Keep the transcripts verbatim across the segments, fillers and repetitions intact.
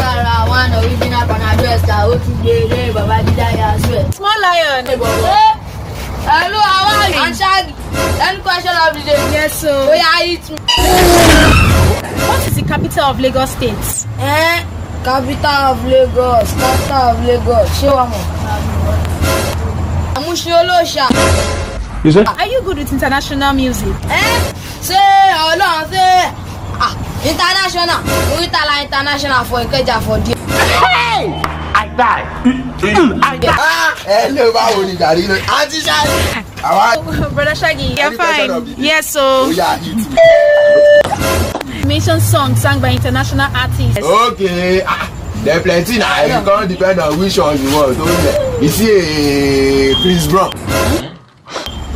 Ara one original Panadol extra ó tún gbé ilé Babájídé Ayáṣẹ́. Small lion. Hey, Bobo. Hey. Hello, how are you? I'm Shaggy. Any question of the day? Yes, sir. Oh, yeah, hit me. What is the capital of Lagos State? Eh? Capital of Lagos, capital of Lagos. Ṣé wàá mọ̀? Àmúṣe olóòṣà. You say? Are you good with international music? Eh? Ṣé Ọlọ́run ṣe, ah, international? Muritala International for Ikeja for there. Hey! I die. I die. Ah, ẹ lè bá wo ni gàrí lọ. Àǹtí Ṣáì. Àwa Brother Shaggy, you're fine. Yes, so. Ó yá, hit me. Mention song sang by international artists. Okay. Ah, there plenty now. You can't depend on which one you want. Don't you? You see, eh, Chris Brown.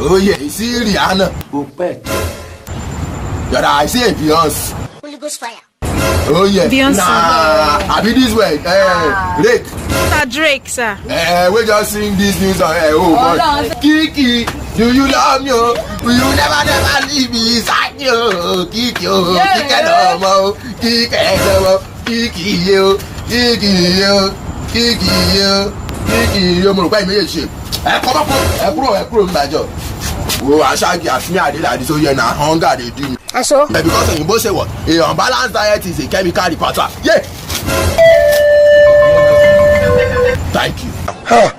Oh yeah, you see Rihanna. Opec. Yàrá, I see Beyonce. Holy Ghost fire. Oh yeah. Beyonce. Nah, I be this way. Eh, Drake. Sir Drake, sir. Eh, we just sing this new song. Eh, oh boy. Kiki, do you love me? Oh? Will you never, never leave me inside me? Oh, Kiki, oh, yeah, Kiki, yeah. Love, oh, Kiki, love, oh. Kiki ye o, Kiki ye o, Kiki ye o, Kiki ye o. Mo rò pé ìmọ̀ yẹn ṣe. Ẹ kọ́ bá kó, ẹ kúrò, ẹ kúrò nígbà jọ. Wo Ashagi, as me I dey like this, so yeah, na hunger dey do me. Aso. Eh, because òyìnbó say what? A unbalanced diet is a chemical repertoire. Yeah. Thank you. Huh.